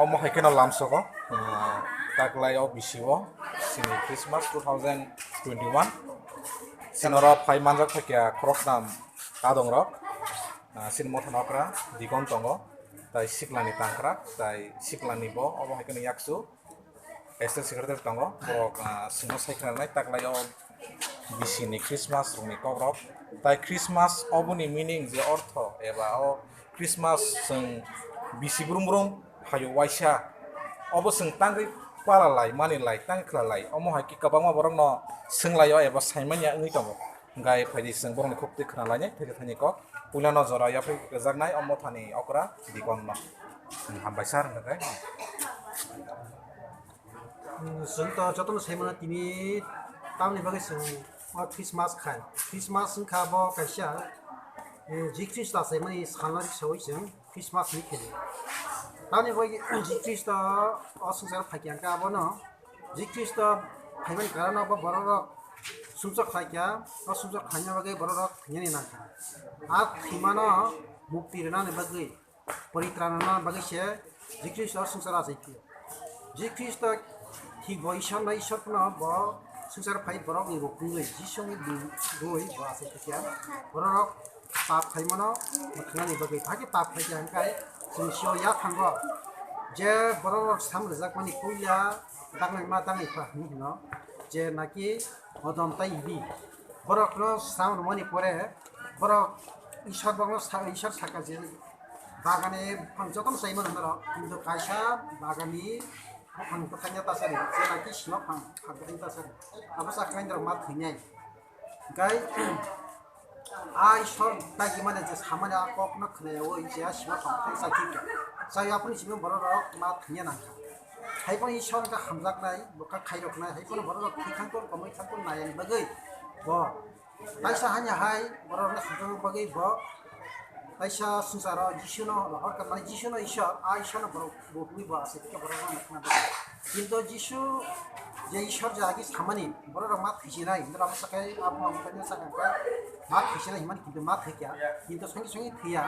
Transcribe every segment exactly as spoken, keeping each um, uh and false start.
Omo hai kheno lamsogo, ah, taklai o bisi o sini Christmas two thousand twenty-one. Sinoro phai manjak phaikha khoroknam tadongrok, ah, sini mothano okra dikon tongo, tai siklani tangkrak, tai siklani bo omo hai kheno yaksu. Assistant Secretary tongo, borok, ah, swngno sai khwnanai taklai o bisi ni Christmas rokni kokrok. Tai Christmas oboni meaning je ortho eba o Christmas chwng bisi brum brum phaio waisa, obo chwng tangwi pala lai, mani lai, tangwi khwla lai, omo hai khe kwbangma borokno swng lai o eba sai manya wngwi tongo. Hwnkhe phaidi chwng borokni khuk twi khwna lainai, thaisa thaini kok. Puilano jora yapri rwjaknai o mothani okra dikonno. Hambai sir, hwnkhe. Hmm, chwng to jotono sai mano tini tamni bagwi chwng o Christmas khai. Christmas wngkha bo kaisa, eh, Jisu Khristo achaimani salnari sawi chwng Christmas hinwi khenai. Tamni bagwi Jisu Khristo o swngcharo phaikha hwnkhe abono Jisu Khristo phaimani karano bo bororok sumsok khlaikha, o sumsok khlaina bagwi bororok thwinani nangkha. A thwimano mukti rwnani bagwi, poritran rwna bagwi se Jisu Khristo swngcharo achai phio. Jisu Khristo thik bo Ishwar no, Ishwar phano bo swngcharo phai borokni rukungwi Jisuni dui bo achai phikha. Bororok pap khaimano mwthangani bagwi. Hakhe pap khaikha hwnkhe chwng sio yaphango je bororok sam rwjakmani puila dangnaima dangnaipha hinwi hino je naki Odom tai Ibi. Borokno sram rwmani pore borok Ishwar borokno sa-, Ishwar saka je bagani buphang jotono chaimano norok, kintu kaisa bagani buphang bwthakya tasari, je naki sima buphang bwthakya tasari. Abo saknai norok ma thwinai. Gai a Ishwar dagi mane je samani a kokno khwnaya o je a sima buphang bwthakya chakhi kha. Chai aphuru simi bororok ma thwinai nangkha. Haiphano Ishwar wngkha hamjaknai, bwkha khairoknai, haiphano bororok thwi thangkor, komwi thangkor nayani bagwi bo kaisa hanya hai bororokno hamjakna bagwi bo kaisa swngcharo Jisuno rohor kha, mane Jisuno Ishwar, a Ishwarno borok bo hwnwi bo aswk khe bororokno mwthangna bagwi. Kintu Jisu je Ishwar je agi samani bororok ma thwisinai, hinwi abo sakai abo ang kanya sakha khe ma thwisinai himani kintu ma thwikya, kintu songi songi thwiya.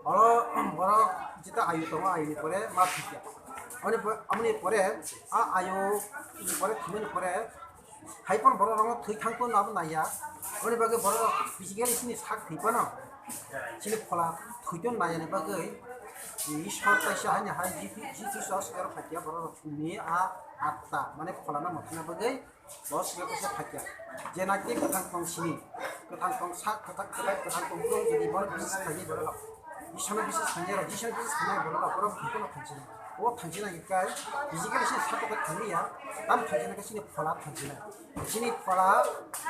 Oro borok jeta ayu tongo, ayuni pore ma thwikya. Aboni po-, aboni pore a ayu ni pore thwimani pore hai phano borok rokno thwi thang phano abo naiya. Aboni bagwi borok rok physically chini sak thwi phano chini phola thwi phano naiyani bagwi Ishwar kaisa haini hai Jisu, Jisu Khristo swkang phaiya borok rok ni a atma mane phola no mwthangna bagwi. Bo swkang kaisa phaiya. Je naki kwthang tong sini, kwthang tong sak, kwthang, kwthang, kwthang tong phuru jodi bono bisis khainai borok rok, Iswrno bisis khainai rok, Jisuni bisis khainai borok rok, borok thwi phano thansinai. O thansinai hwnkhe physically sini sak kwthang thangliya, tam thansinai khe sini phola thansinai. Sini phola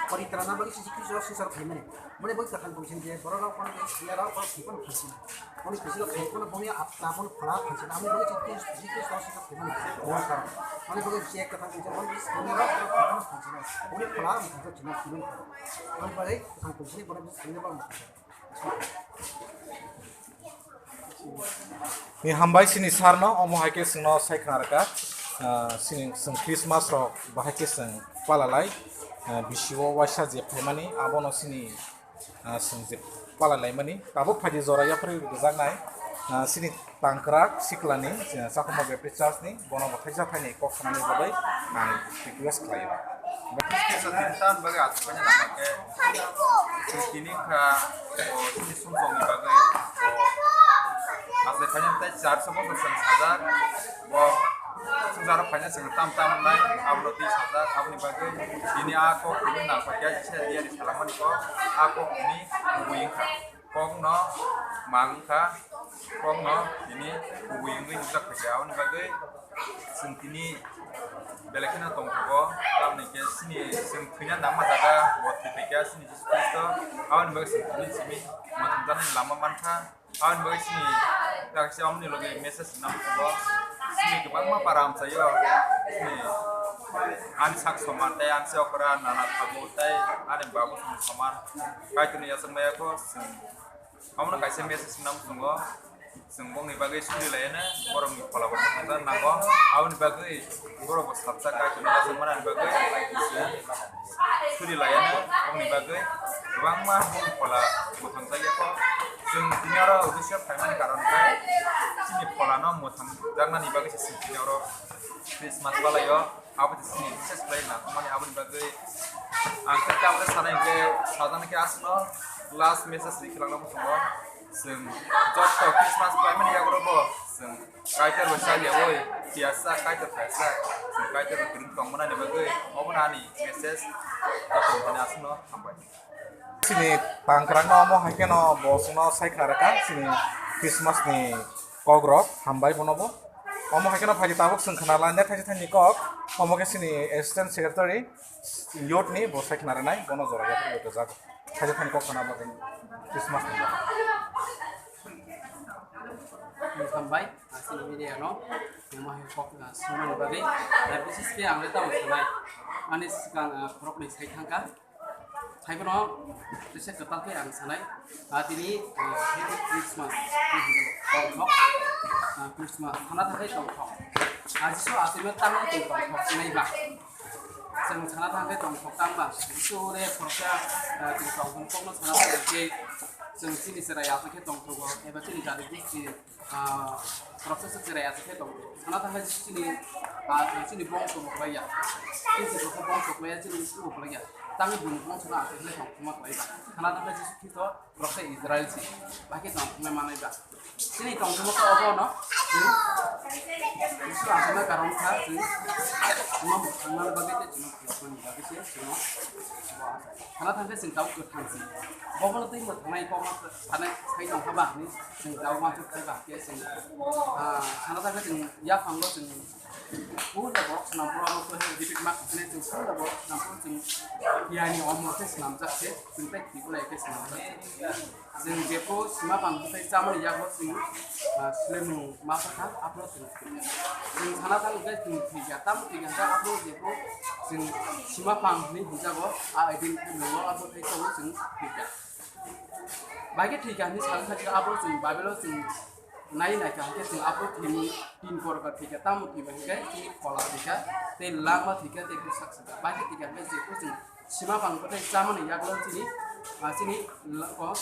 poritrana bagwi Jisu Khristo swngcharo phaimani. Mone bai kwthang tong sini je borok rok phano khe siya rok, borok thwi phano thansinai. Oni kuchuk khai phano boni atma phano phola thansinai. Amo bagwi Jisu Khristo swngcharo phaimani. Ani bagwi je kwthang tong sini, boni sini rok, borok thwi phano thansinai. Boni phola ang thansa sinai, sinai. Ani bagwi kwthang tong sini, borok sini bang. Ni hambai sini sir no, omo hai khe chwngno sai khna rwkha. Ah, sini chwng Christmas rok bahai khe chwng pala lai. Ah, bisi o waisa je phaimani, abono sini, ah, chwng je pala laimani. Tabuk phaidi jora yapharwi rwjaknai. Ah, sini tangkrak siklani, ah, Chakma Baptist Church ni. Bono bo thaisa thaini kok sanani bagwi ang request khlaio. Kisa tini tan bagwi achuk paina nangkha khe, tini kha bo chini sumsokni bagwi bo achai paina tei char sobo bo chwng sajak, bo swngcharo phaina chwng tam tam wngnai, abono twi sajak, aboni bagwi tini a kok tini nangkha khe se tiyari salangmani kok, a kok tini kubui wngkha. Kokno mang wngkha, kokno tini kubui wngwi nukjak phaikha. Aboni bagwi chwng tini belai kheno tongthogo, tamoni khe chini chwng thwina nangma jaga bo thwi phaikha chini Jisu Khristo. Aboni bagwi chwng tini simi mwthangjaknani lama mankha. Aboni bagwi chini kaisa omoni logi message nang tongo. Chini kwbangma para amchaio, chini ani sak soman tei ani se okra nana thago tei ani babu soman. Kaitorni yachakmaya kho chwng Abono kaisa message nang tongo, chwng bongni bagwi suri laiya na, borokni phola bo thangsa nango, aboni bagwi borok bo sabsa kaitorni yachakmani bagwi suri laiya na, bongni bagwi kwbangma bongni phola bo thangsa ya kho. Chwng tini oro office o phaimani karon khe Chini pholano mwthangjaknani bagwi se chwng tini oro Christmas palaio. Abo se chini bises khlai nangkukmani, aboni bagwi ang khe tamni sanai hwnkhe sajani khe aswkno last message ri khwlangna muchungo. Chwng joto Christmas paimani yagulo bo chwng Kaitor bai chaliyaui phiya sa, Kaitor phiya sa, chwng Kaitor bai kwrwng tongmanani bagwi obono ani message. Joto hwnkhai aswkno hambai. Chini tangkwrangno omo hai kheno bo chwngno sai khna rwkha chini Christmas ni kokrok, hambai bono bo. Omo hai kheno phaidi tabuk chwng khna lai nai thaisa thaini kok, omo khe chini assistant secretary youth ni bo sai khna rwnai, bono jora yapri rwjago. Thaisa thaini kok khna bagwi Christmas ni bagwi. Hambai, asini media no, omo hai kok na sumani bagwi, na bises khe ang le tamo sanai. Ani swkang, ah, khoroknwi sai thangkha. Saibono teisa kwtal khe ang sanai, ah, tini, ah, Happy Christmas tongthok, ah, Christmas sana thangkhe tongthok. Ah, Jisu aswkno tangwi tongthok hinwi ba. Chwng sana thangkhe tongthok tang ba. Jisu re khoroksa, ah, tini tongthok kokno sana thangkhe chwng chini chwrai aswk khe tongthogo eba chini jati busti ah, process se cherai aswk khe tongo. Sana thangkhe chini, ah, chini bongso bo kwlaiya. Chini se bongso kwlaiya, chini school bo kwlaiya. Tangwi bini bongso no aswk khe tongthokma kwlaiba. Sana thangkhe Jisu Khristo boroksa Israel se. Bahai khe tongthokma manwi ba. Chini tongthokma khe obo no, chini Jisu aswkna karon kha, chini no thangna bagwi tei chini phiyokmani bagwi se chini. Sana thangkhe chwng tabuk kwthang se. Bobono twi mwthangnai kokno sanai sai tongkha ba hinwi chwng tabuk uansuk khe ba khe chwng, ah, sana thangkhe chwng yaphango chwng buila borok swnam phuru abo khe repeat ma khe chwng buila borok swnam phuru chwng tiyani omo khe swnamjak khe chwng tei thwi bolai khe swnamjak khe. Chwng jepho sima pang bwthai chamani yago chwng, ah, swlaimung ma sakha, aphuru chwng thwikha. Chwng sana thang khe chwng thwikha, tamo thwikha hwnkhe aphuru jepho chwng sima pang hinwi hwnjago, a idin phunukgo a bwthai tongo chwng thwikha. Bahai khe thwikha hinwi sana thangkhe aphuru chwng Bible-o chwng nai naikha hwnkhe chwng aphuru thwimung tin korokar thwikha, tamo thwikha hwnkhe chini phola thwikha, tei langma thwikha, tei bwsak swkha. Bahai khe thwikha hwnkhe jepho chwng sima pang bwthai chamani yagulo chini, ah, chini la-, o,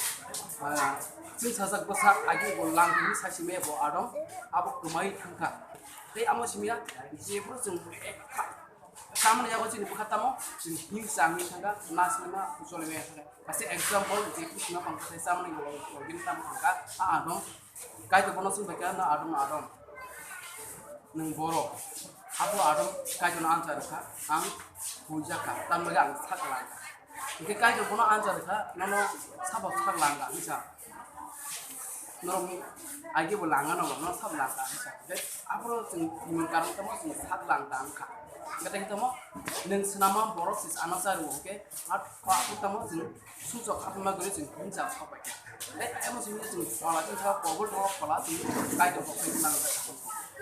ah, chwng sajak bwsak agi bo lang hinwi sai simi bo adong abo kwmai thangkha. Tei amo simi ya jephuru chwng chamani yago chini bwkha tamo chwng hing changwi thangkha, na sinima choli maya thangkha. Kaisa example jephuru sima pang bwthai chamani yago bini tamo thangkha, a adong Kaitor bono swngbaikha, "No Adam, Adam, nwng borok?" Abo Adam Kaitorno answer rwkha, "Ang huijak kha, tamni bagwi ang sak lang kha." Hinkhe Kaitor bono answer rwkha, "Nono sabo sak lang kha?" hinwi sa. "Norokni agi bo lang ano, no sabo lang kha," hinwi sa. Hinkhe aphuru chwng thwimung karon tamo chwng sak lang kha wngkha. Hinkhe tamo nwng swnamma borok se ano cha rwo hinkhe, a, a, tamo chwng Sumsok hapma guri chwng himsa sok bai kha. Tei emo simi chwng phola chwng sa kobol rok phola chwng Kaitor rok khai nang.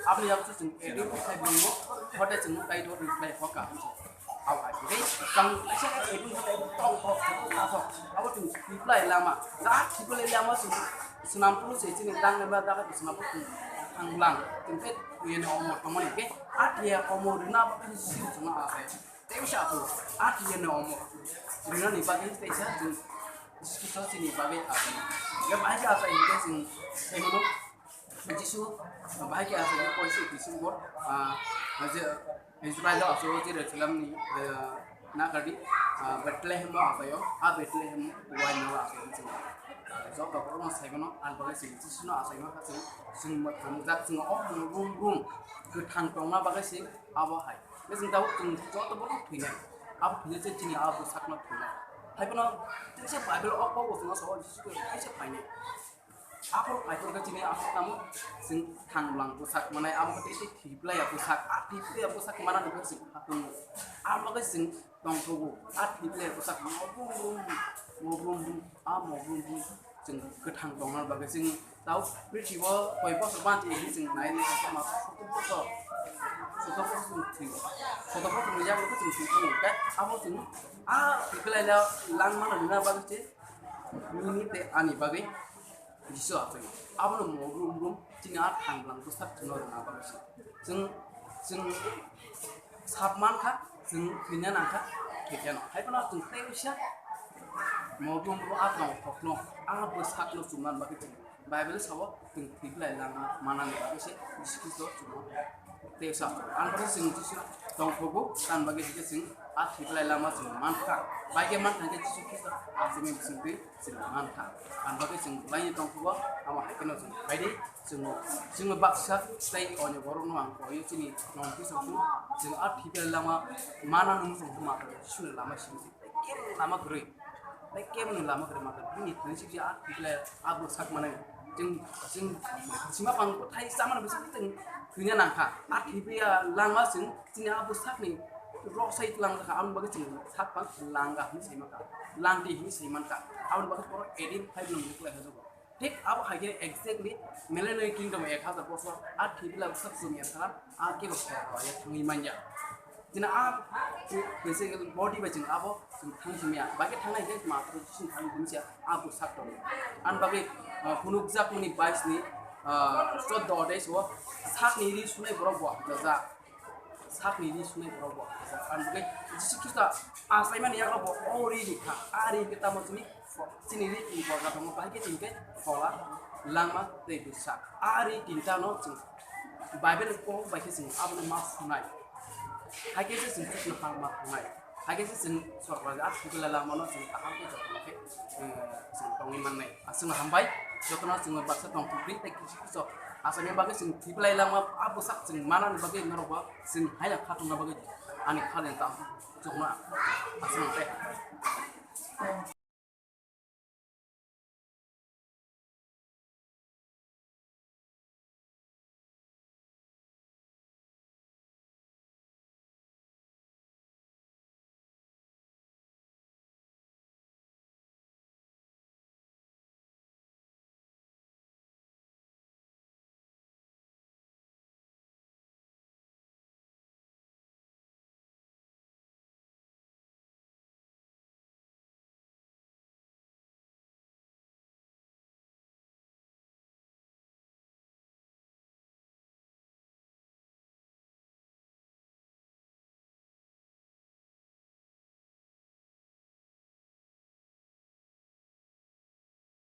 Aboni yago chwng edit khai bini mo hote chwng Kaitor reply hoka. Au hai. Tei chwng kaisa edit khai tong tong tong tong. Abo chwng reply lama. Ja reply lama chwng swnam phuru se chini tang ba da ka swnam phuru chwng thang lang. Chwng khe yene omo tongmani khe a thiya omo rina ba khe si chwng a hai. Tei wngkha aphuru, a tiyano omo rinani bagwi teisa chwng Jisu Khristo chini bagwi achai. Hwnkhe bahai khe achai hinkhe chwng sai mano, Jisu bahai khe achai khe poisa December, ah, je Israel o achai, Jerusalem ni, eh, nakardi, ah, Bethlehem o achai o, a Bethlehem waino achai o chwng. Joto borokno sai mano, ani bagwi chwng Jisuno achai mankha chwng, chwng mwthang jak chwng o brum brum kwthang tongna bagwi se abo hai. Hwnkhe chwng tabuk chwng joto bono thwinai. Abo thwinai se chini abo bwsakno thwinai. Haiphano teisa Bible o kok bo chwngno sao Jisu Khristo kaisa phainai. Aphuru Kaitor khe chini aswk tamo chwng thang bwlang bwsak manai, abo khe tei thwi playa bwsak, a thwi playa bwsak manani bagwi chwng khatungo. Abo khe chwng tongthogo, a thwi playa bwsak mobrum brum, mobrum brum, a mobrum brum chwng kwthang tongna bagwi chwng Tau prithibo koi bosor bantwi hwnwi chwng nai nai kha ma soto bosor. Soto bosor chwng thwi. Soto bosor ni yago chwng thwi thangwi khe abo chwng a thwi belai la langmano rwna bagwi se nini tei ani bagwi Jisu achai. Abono mobrum brum chini a thang bwlang bwsak chwngno rwna bagwi se. Chwng, chwng sap mankha, chwng thwina nangkha, thwikhe no. Haiphano chwng tei usia mobrum brum a tong kokno, a bwsakno chumna bagwi chwng Bible sao chwng thwi belai langma manani bagwi se Jisu Khristo chwngno tei sa. Ang khe chwng Jisu tongthogo, tamni bagwi hwnkhe chwng a thwi belai langma chwng mankha. Bai khe mankha hwnkhe Jisu Khristo aswkni bisingtwi chwng mankha. Tamni bagwi chwng belai tongthogo, amo hai kheno chwng phaidi chwng, chwngno baksa tei onyo borokno ang koyo chini non Khristo chwng a thwi belai langma manani muchung ma Jisuni lama simi. Kemni lama kwrwi, tei kemni lama kwrwi mata bini thani sibsi a thwikle abo sak manai. Chwng, chwng sima pang thai samani bising chwng thwina nangkha. A thwiya langma chwng chini abo sakni rok sai tlang kha, aboni bagwi chwng sak pang langga hwnwi sai mankha, langti hwnwi sai mankha. Aboni bagwi borok eighteen five nung nuklai kha jogo. Thik abo hai khe exactly Millennial Kingdom ek hazar bosor a thwibila bwsak chwng ya thara a kebo sor ya thangwi manya. Chini a physical body bai chwng abo chwng thang simi ya. Bai khe thangnai khe matro chwng thang simi ya a bwsak tongo. Ani bagwi, ah, phunukjakmani bais ni, ah, choddo adai so sakni ri sunai borok bo hamjajak. Sakni ri sunai borok bo hamjak. Ang hwnkhe Jisu Khristo achaimani yago bo o ri rikha. A ri hwnkhe tamo chini, chini ri ni borok tongo, bahai khe chini khe phola, langma tei bwsa. A ri tinta no chwng Bible ni kok bai khe chwng abono ma sunai. Hai khe se chwng chukno phalma thwngnai. Hakhe se chwng sorkar a thwibela langmano chwng kaham khe jotono khe, eh, chwng tongwi mannai. Aswkno hambai, jotono chwng baksa tong thwngwi tei kisa kisa aswkni bagwi chwng thwibelai langma a bwsak chwng manani bagwi norokbo chwng haino khatungna bagwi ani khaleng tamo chukno aswkno tei.